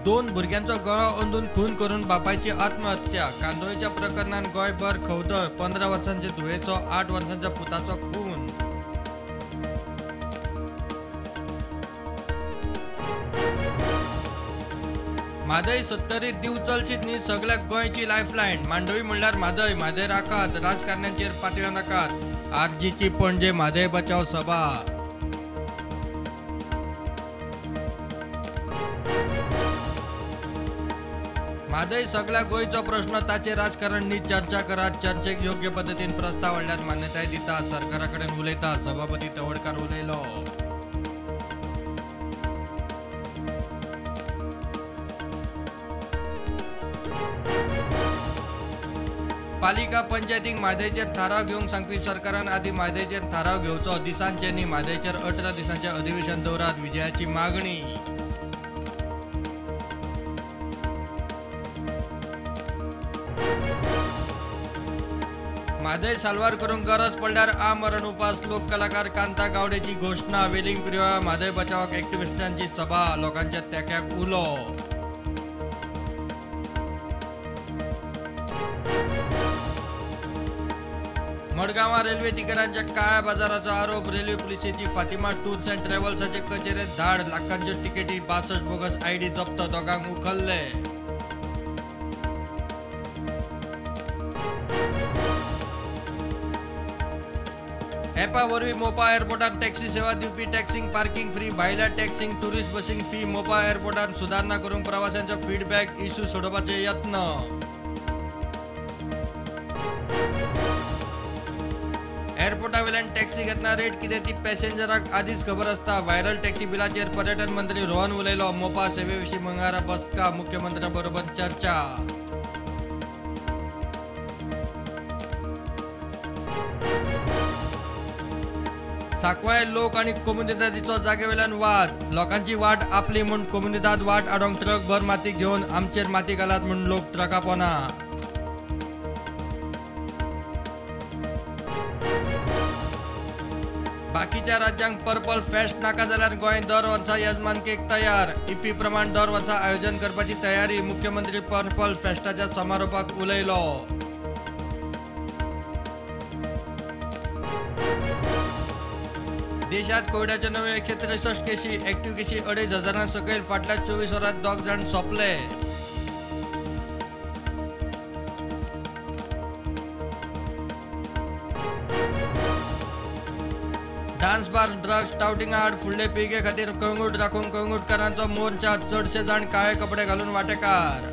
दोन भुरग्यांचो गळो अंदून खून करून बापायची आत्महत्या. कांदोळीच्या प्रकरणान गोंयभर खवदळ. 15 वर्सांचे धुवेचो 8 वर्सांच्या पुताचो खून. म्हादय 70 दिवचलचीच न्ही सगळ्या गोंयची लायफलायन. मांडवी म्हणल्यार म्हादय, म्हादय राखात, राजकारण्यांचेर पातयो नाकात. आरजीची पणजे म्हादय बचाव सभा. म्हादय सगळ्या गोंयचो प्रश्न, ताचेर राजकारण न्ही चर्चा करात. चर्चेक योग्य पद्दतीन प्रस्ताव हाडल्यार मान्यताय दिता, सरकारा कडेन उलयता, सभापती तवडकार उलयलो. पालिका पंचायतीक म्हादयचेर थाराव घेवंक सांगपी सरकारान आदी म्हादयचेर थाराव घेवचो. दिसांचे न्ही म्हादयचेर 18 दिसांचें अधिवेशन दवरात, विजयाची मागणी. म्हादय साल्वार करूंक गरज पडल्यार आमरण उपास, लोक कलाकार कांता गावडेची घोशणा. वेलिंग प्रियोळा म्हादय बचावाक एक्टिविस्टांची सभा, लोकांच्या तेक्याक उलो. मडगांवां रेल्वे तिकेटांच्या काळ्या बाजाराचो आरोप. रेल्वे पुलिसेची फातिमा टूर्स अँड ट्रॅव्हल्साचे कचेरेत धाड. लाखांच्यो तिकेटी, 62 बोगस आयडी जप्त, दोगांक उखल्ले. एपा वरवीं मोपा एअरपोर्टार टॅक्सी सेवा दिवपी टॅक्सींक पार्किंग फ्री, भायल्या टॅक्सींक टुरिस्ट बसींक फी. मोपा एअरपोर्टार सुदारणा करूंक प्रवाशांचो फिडबॅक इश्यू सोडोवपाचे यत्न. एअरपोर्टा वयल्यान टॅक्सी घेतना रेट कितें ती पॅसेंजराक आदींच खबर आसता. व्हायरल टॅक्सी बिलाचेर पर्यटन मंत्री रोहन उलयलो. मोपा सेवे विशीं मंगळारा बसका, मुख्यमंत्र्या बरोबर चर्चा. सांकवाळे लोक आनी कोमुनिदादीचो जागेवेल्यान वाद. लोकांची वाट आपली म्हूण कोमुनिदाद वाट आडोवंक ट्रक भर माती घेवन आमचेर माती घालात म्हूण लोक ट्रका पोना. बाकीच्या राज्यांक पर्पल फेस्ट नाका जाल्यार गोंय दर वर्सा येजमानकेक तयार. इफ्फी प्रमाण दर वर्सा आयोजन करपाची तयारी, मुख्यमंत्री पर्पल फेस्टाच्या समारोपाक उलयलो. देशात कोविडाच्यो नव्यो 163 केशी, एक्टिव्ह केशी 2,500 सकयल. फाटल्या 24 वरांत 2 जाण सोंपले. डान्स बार ड्रग्स टावटिंगा आड फुडले पिळगे खातीर कळंगूट राखूंक कळंगूटकारांचो मोर्चा. चडशे जाण काळे कपडे घालून वांटेकार.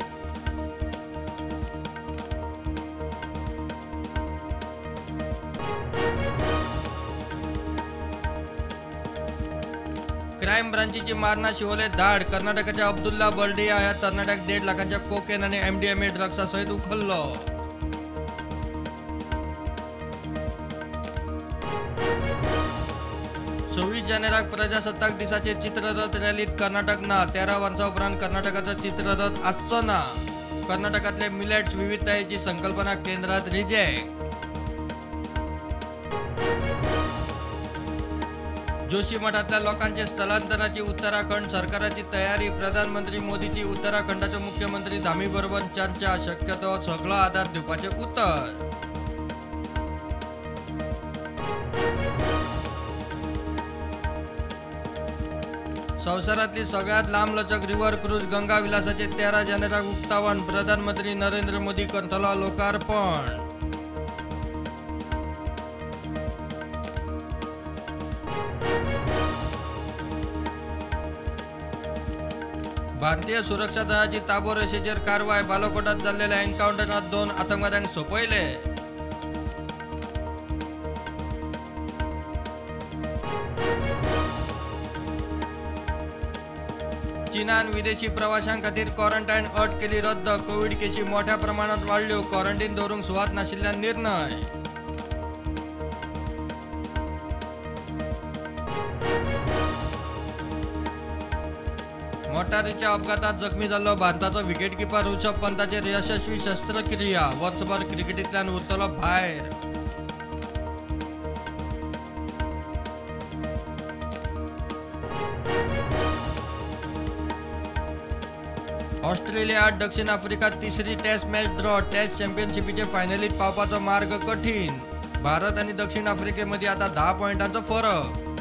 क्रायम ब्रांचीची मारना शिवोले धाड. कर्नाटकाच्या अब्दुल्ला बर्डिया ह्या तरणाट्याक 1.5 लाखांच्या कोकेन आनी एमडीएमए ड्रग्सा सयत उखल्लो. 26 जानेवारीक प्रजासत्ताक दिसाचे चित्ररथ रॅलीत कर्नाटक ना. 13 वर्सां उपरांत कर्नाटकाचो चित्ररथ आसचो ना. कर्नाटकांतले मिलेट्स विविधतायेची संकल्पना केंद्रात रिजेक्ट. जोशी मठांतल्या लोकांचे स्थलांतराची उत्तराखंड सरकाराची तयारी. प्रधानमंत्री मोदीची उत्तराखंडाचे मुख्यमंत्री धामी बरोबर चर्चा, शक्यतो सगळो आदार दिवपाचें उतर. संवसारांतली सगळ्यांत लांबलचक रिव्हर क्रूज गंगा विलासाचे 13 जानेवारीक उक्तावण. प्रधानमंत्री नरेंद्र मोदी करतलो लोकार्पण. भारतीय सुरक्षा दळाची ताबो रेषेचेर कारवाय. बालाकोटात जाल्लेल्या एन्काउंटरात 2 आतंकवाद्यांक सोंपयले. चीनान विदेशी प्रवाशां खातीर क्वॉरंटायन अट केली रद्द. कोविड केशी मोठ्या प्रमाणात वाडल्यो. क्वॉरंटीन दवरूंक सुवात नाशिल्ल्यान निर्णय. मोटारीच्या अपघातात जखमी जाल्लो भारताचो विकेटकीपर ऋषभ पंताचेर यशस्वी शस्त्रक्रिया. वर्सभर क्रिकेटींतल्यान उरतलो भायर. ऑस्ट्रेलिया आड दक्षिण आफ्रिका तिसरी टेस्ट मॅच ड्रॉ. टेस्ट चॅम्पियनशिपीचे फायनलीत पावपाचो मार्ग कठीण. भारत आनी दक्षिण आफ्रिके मदीं आतां 10 पॉयंटांचो फरक.